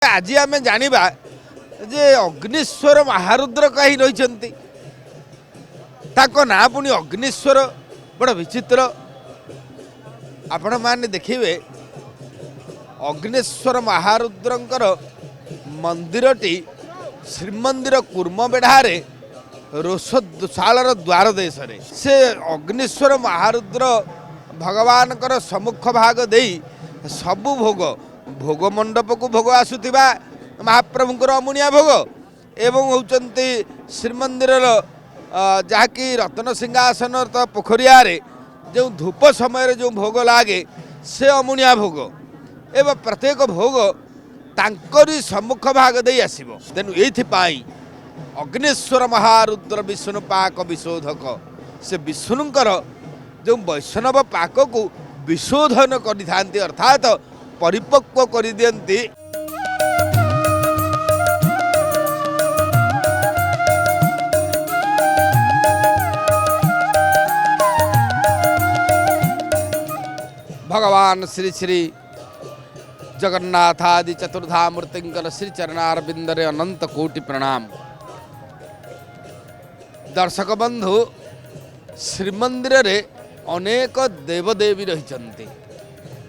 ଆଜି ଆମେ ଜାଣିବା ଯେ ଅଗ୍ନିଶ୍ୱର ମହାରୁଦ୍ର କାହିଁ ରହିଛନ୍ତି, ତାଙ୍କ ନାଁ ପୁଣି ଅଗ୍ନିଶ୍ୱର, ବଡ଼ ବିଚିତ୍ର। ଆପଣମାନେ ଦେଖିବେ ଅଗ୍ନେଶ୍ୱର ମହାରୁଦ୍ରଙ୍କର ମନ୍ଦିରଟି ଶ୍ରୀମନ୍ଦିର କୁର୍ମବେଢ଼ାରେ ରୋଷଶାଳର ଦ୍ୱାର ଦେଶରେ। ସେ ଅଗ୍ନେଶ୍ୱର ମହାରୁଦ୍ର ଭଗବାନଙ୍କର ସମ୍ମୁଖ ଭାଗ ଦେଇ ସବୁ ଭୋଗ, ଭୋଗ ମଣ୍ଡପକୁ ଭୋଗ ଆସୁଥିବା ମହାପ୍ରଭୁଙ୍କର ଅମୁଣିଆ ଭୋଗ ଏବଂ ହେଉଛନ୍ତି ଶ୍ରୀମନ୍ଦିରର ଯାହାକି ରତ୍ନ ସିଂହାସନ ତ ପୋଖରିଆରେ ଯେଉଁ ଧୂପ ସମୟରେ ଯେଉଁ ଭୋଗ ଲାଗେ ସେ ଅମୁଣିଆ ଭୋଗ ଏବଂ ପ୍ରତ୍ୟେକ ଭୋଗ ତାଙ୍କରି ସମ୍ମୁଖ ଭାଗ ଦେଇ ଆସିବ। ତେଣୁ ଏଇଥିପାଇଁ ଅଗ୍ନେଶ୍ୱର ମହାରୁଦ୍ର ବିଷ୍ଣୁ ପାକ ବିଶୋଧକ, ସେ ବିଷ୍ଣୁଙ୍କର ଯେଉଁ ବୈଷ୍ଣବ ପାକକୁ ବିଶୋଧନ କରିଥାନ୍ତି, ଅର୍ଥାତ ପରିପକ୍ୱ କରିଦିଅନ୍ତି। ଭଗବାନ ଶ୍ରୀ ଶ୍ରୀ ଜଗନ୍ନାଥ ଆଦି ଚତୁର୍ଦ୍ଧା ମୂର୍ତ୍ତିଙ୍କର ଶ୍ରୀ ଚରଣାରବିନ୍ଦରେ ଅନନ୍ତ କୋଟି ପ୍ରଣାମ। ଦର୍ଶକ ବନ୍ଧୁ, ଶ୍ରୀମନ୍ଦିରରେ ଅନେକ ଦେବଦେବୀ ରହିଛନ୍ତି।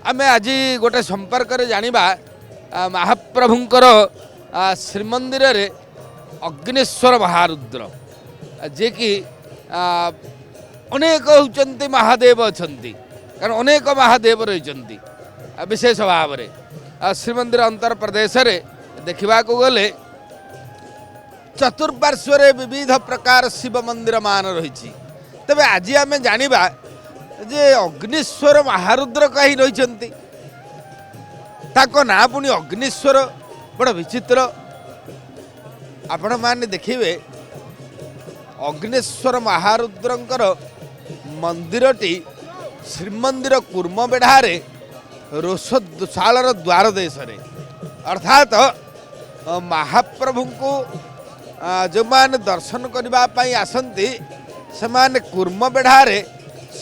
ଆମେ ଆଜି ଗୋଟେ ସମ୍ପର୍କରେ ଜାଣିବା ମହାପ୍ରଭୁଙ୍କର ଶ୍ରୀମନ୍ଦିରରେ ଅଗ୍ନେଶ୍ୱର ମହାରୁଦ୍ର, ଯିଏକି ଅନେକ ହେଉଛନ୍ତି ମହାଦେବ ଅଛନ୍ତି, କାରଣ ଅନେକ ମହାଦେବ ରହିଛନ୍ତି। ବିଶେଷ ଭାବରେ ଶ୍ରୀମନ୍ଦିର ଅନ୍ତର ପ୍ରଦେଶରେ ଦେଖିବାକୁ ଗଲେ ଚତୁର୍ପାର୍ଶ୍ୱରେ ବିବିଧ ପ୍ରକାର ଶିବ ମନ୍ଦିର ମାନ ରହିଛି। ତେବେ ଆଜି ଆମେ ଜାଣିବା ଯେ ଅଗ୍ନିଶ୍ୱର ମହାରୁଦ୍ର କାହିଁ ରହିଛନ୍ତି, ତାଙ୍କ ନାଁ ପୁଣି ଅଗ୍ନିଶ୍ୱର, ବଡ଼ ବିଚିତ୍ର। ଆପଣମାନେ ଦେଖିବେ ଅଗ୍ନେଶ୍ୱର ମହାରୁଦ୍ରଙ୍କର ମନ୍ଦିରଟି ଶ୍ରୀମନ୍ଦିର କୁର୍ମବେଢ଼ାରେ ରୋଷଶାଳର ଦ୍ୱାର ଦେଶରେ, ଅର୍ଥାତ ମହାପ୍ରଭୁଙ୍କୁ ଯେଉଁମାନେ ଦର୍ଶନ କରିବା ପାଇଁ ଆସନ୍ତି ସେମାନେ କୁର୍ମବେଢ଼ାରେ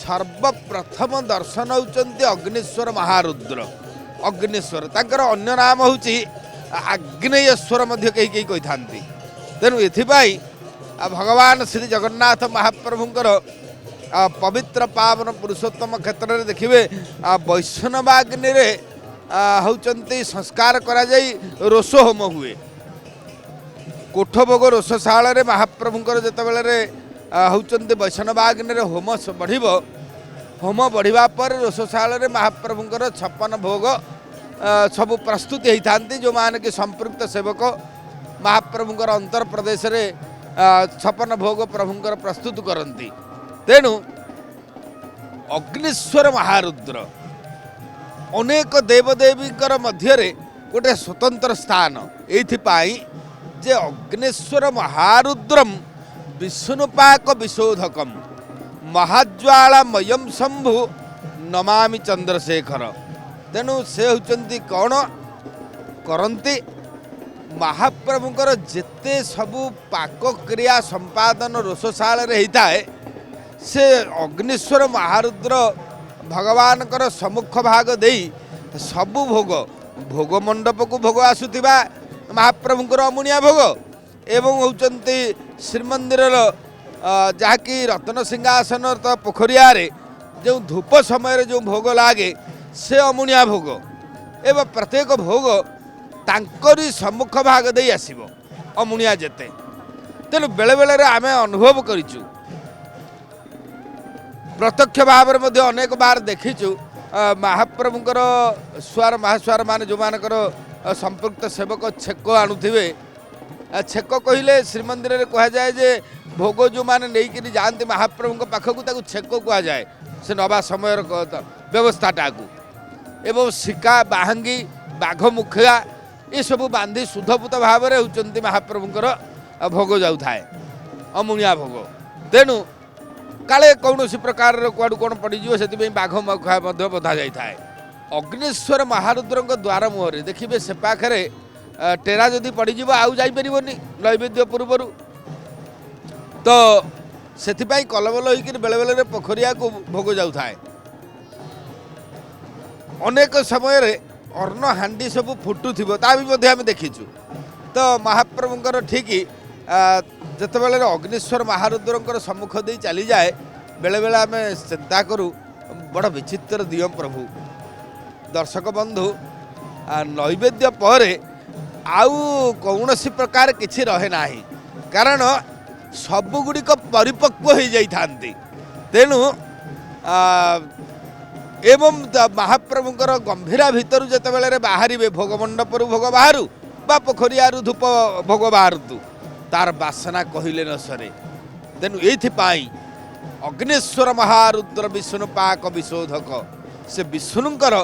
ସର୍ବପ୍ରଥମ ଦର୍ଶନ ହେଉଛନ୍ତି ଅଗ୍ନେଶ୍ୱର ମହାରୁଦ୍ର। ଅଗ୍ନେଶ୍ୱର ତାଙ୍କର ଅନ୍ୟ ନାମ ହେଉଛି ଆଗ୍ନେୟଶ୍ୱର ମଧ୍ୟ କେହି କେହି କହିଥାନ୍ତି। ତେଣୁ ଏଥିପାଇଁ ଭଗବାନ ଶ୍ରୀ ଜଗନ୍ନାଥ ମହାପ୍ରଭୁଙ୍କର ପବିତ୍ର ପାବନ ପୁରୁଷୋତ୍ତମ କ୍ଷେତ୍ରରେ ଦେଖିବେ ବୈଷ୍ଣବାଗ୍ନିରେ ହେଉଛନ୍ତି ସଂସ୍କାର କରାଯାଇ ରୋଷ ହୋମ ହୁଏ। କୋଠଭୋଗ ରୋଷଶାଳରେ ମହାପ୍ରଭୁଙ୍କର ଯେତେବେଳେ ହେଉଛନ୍ତି ବୈଷ୍ଣବାଗ୍ନିରେ ହୋମ ବଢ଼ିବ, ହୋମ ବଢ଼ିବା ପରେ ରୋଷଶାଳରେ ମହାପ୍ରଭୁଙ୍କର 56 ଭୋଗ ସବୁ ପ୍ରସ୍ତୁତି ହେଇଥାନ୍ତି। ଯେଉଁମାନେ କି ସମ୍ପୃକ୍ତ ସେବକ ମହାପ୍ରଭୁଙ୍କର ଅନ୍ତର ପ୍ରଦେଶରେ 56 ଭୋଗ ପ୍ରଭୁଙ୍କର ପ୍ରସ୍ତୁତ କରନ୍ତି। ତେଣୁ ଅଗ୍ନିଶ୍ୱର ମହାରୁଦ୍ର ଅନେକ ଦେବଦେବୀଙ୍କର ମଧ୍ୟରେ ଗୋଟେ ସ୍ୱତନ୍ତ୍ର ସ୍ଥାନ, ଏଇଥିପାଇଁ ଯେ ଅଗ୍ନେଶ୍ୱର ମହାରୁଦ୍ରମ ବିଷ୍ଣୁପାକ ବିଶୋଧକମ ମହାଜ୍ୱାଳାମୟಂ ଶମ୍ଭୁ ନମାମି ଚନ୍ଦ୍ରଶେଖର। ତେଣୁ ସେ ହେଉଛନ୍ତି କ'ଣ କରନ୍ତି, ମହାପ୍ରଭୁଙ୍କର ଯେତେ ସବୁ ପାକକ୍ରିୟା ସମ୍ପାଦନ ରୋଷଶାଳରେ ହେଇଥାଏ ସେ ଅଗ୍ନିଶ୍ୱର ମହାରୁଦ୍ର ଭଗବାନଙ୍କର ସମ୍ମୁଖ ଭାଗ ଦେଇ ସବୁ ଭୋଗ, ଭୋଗ ମଣ୍ଡପକୁ ଭୋଗ ଆସୁଥିବା ମହାପ୍ରଭୁଙ୍କର ଅମୁଣିଆ ଭୋଗ ଏବଂ ହେଉଛନ୍ତି ଶ୍ରୀମନ୍ଦିରର ଯାହାକି ରତ୍ନ ସିଂହାସନ ତ ପୋଖରିଆରେ ଯେଉଁ ଧୂପ ସମୟରେ ଯେଉଁ ଭୋଗ ଲାଗେ ସେ ଅମୁଣିଆ ଭୋଗ ଏବଂ ପ୍ରତ୍ୟେକ ଭୋଗ ତାଙ୍କରି ସମ୍ମୁଖ ଭାଗ ଦେଇ ଆସିବ ଅମୁଣିଆ ଯେତେ। ତେଣୁ ବେଳେବେଳରେ ଆମେ ଅନୁଭବ କରିଛୁ, ପ୍ରତ୍ୟକ୍ଷ ଭାବରେ ମଧ୍ୟ ଅନେକ ବାର ଦେଖିଛୁ ମହାପ୍ରଭୁଙ୍କର ସୁଆର ମହାସୁଆର ମାନେ ଯେଉଁମାନଙ୍କର ସମ୍ପୃକ୍ତ ସେବକ ଛେକ ଆଣୁଥିବେ। ଛେକ କହିଲେ ଶ୍ରୀମନ୍ଦିରରେ କୁହାଯାଏ ଯେ ଭୋଗ ଯେଉଁମାନେ ନେଇକରି ଯାଆନ୍ତି ମହାପ୍ରଭୁଙ୍କ ପାଖକୁ ତାକୁ ଛେକ କୁହାଯାଏ, ସେ ନେବା ସମୟର ବ୍ୟବସ୍ଥାଟାକୁ। ଏବଂ ଶିକା ବାହାଙ୍ଗି ବାଘ ମୁଖିଆ ଏସବୁ ବାନ୍ଧି ଶୁଦ୍ଧପୁତ ଭାବରେ ହେଉଛନ୍ତି ମହାପ୍ରଭୁଙ୍କର ଭୋଗ ଯାଉଥାଏ ଅମୁଣିଆ ଭୋଗ। ତେଣୁ କାଳେ କୌଣସି ପ୍ରକାରର କୁଆଡ଼ୁ କ'ଣ ପଡ଼ିଯିବ ସେଥିପାଇଁ ବାଘ ମୁଖା ମଧ୍ୟ ବନ୍ଧା ଯାଇଥାଏ। ଅଗ୍ନେଶ୍ୱର ମହାରୁଦ୍ରଙ୍କ ଦ୍ୱାର ମୁହଁରେ ଦେଖିବେ ସେ ପାଖରେ ଟେରା ଯଦି ପଡ଼ିଯିବ ଆଉ ଯାଇପାରିବନି ନୈବେଦ୍ୟ ପୂର୍ବରୁ, ତ ସେଥିପାଇଁ କଲବଲ ହୋଇକରି ବେଳେବେଳରେ ପୋଖରିଆକୁ ଭୋଗ ଯାଉଥାଏ। ଅନେକ ସମୟରେ ଅନ୍ନ ହାଣ୍ଡି ସବୁ ଫୁଟୁଥିବ, ତା ବି ମଧ୍ୟ ଆମେ ଦେଖିଛୁ। ତ ମହାପ୍ରଭୁଙ୍କର ଠିକ୍ ଯେତେବେଳେ ଅଗ୍ନିଶ୍ୱର ମହାରୁଦ୍ରଙ୍କର ସମ୍ମୁଖ ଦେଇ ଚାଲିଯାଏ, ବେଳେବେଳେ ଆମେ ଚିନ୍ତା କରୁ, ବଡ଼ ବିଚିତ୍ର ଦିଅଁ ପ୍ରଭୁ। ଦର୍ଶକ ବନ୍ଧୁ, ନୈବେଦ୍ୟ ପରେ ଆଉ କୌଣସି ପ୍ରକାର କିଛି ରହେ ନାହିଁ, କାରଣ ସବୁଗୁଡ଼ିକ ପରିପକ୍ୱ ହେଇଯାଇଥାନ୍ତି। ତେଣୁ ଏବଂ ମହାପ୍ରଭୁଙ୍କର ଗମ୍ଭୀରା ଭିତରୁ ଯେତେବେଳେ ବାହାରିବେ, ଭୋଗ ମଣ୍ଡପରୁ ଭୋଗ ବାହାରୁ ବା ପୋଖରିଆରୁ ଧୂପ ଭୋଗ ବାହାରନ୍ତୁ, ତାର ବାସନା କହିଲେ ନ ସରେ। ତେଣୁ ଏଇଥିପାଇଁ ଅଗ୍ନେଶ୍ୱର ମହାରୁଦ୍ର ବିଷ୍ଣୁ ପାକ ବିଶୋଧକ, ସେ ବିଷ୍ଣୁଙ୍କର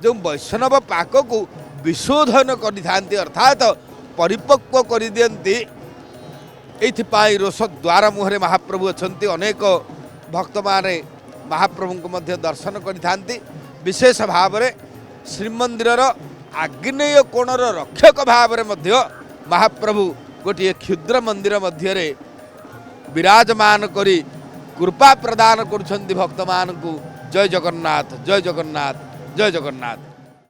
ଯେଉଁ ବୈଷ୍ଣବ ପାକକୁ ବିଶୋଧନ କରିଥାନ୍ତି, ଅର୍ଥାତ ପରିପକ୍ୱ କରିଦିଅନ୍ତି। ଏଇଥିପାଇଁ ରୋଷ ଦ୍ୱାର ମୁହଁରେ ମହାପ୍ରଭୁ ଅଛନ୍ତି। ଅନେକ ଭକ୍ତମାନେ ମହାପ୍ରଭୁଙ୍କୁ ମଧ୍ୟ ଦର୍ଶନ କରିଥାନ୍ତି। ବିଶେଷ ଭାବରେ ଶ୍ରୀମନ୍ଦିରର ଆଗ୍ନେୟ କୋଣର ରକ୍ଷକ ଭାବରେ ମଧ୍ୟ ମହାପ୍ରଭୁ ଗୋଟିଏ କ୍ଷୁଦ୍ର ମନ୍ଦିର ମଧ୍ୟରେ ବିରାଜମାନ କରି କୃପା ପ୍ରଦାନ କରୁଛନ୍ତି ଭକ୍ତମାନଙ୍କୁ। ଜୟ ଜଗନ୍ନାଥ, ଜୟ ଜଗନ୍ନାଥ, ଜୟ ଜଗନ୍ନାଥ।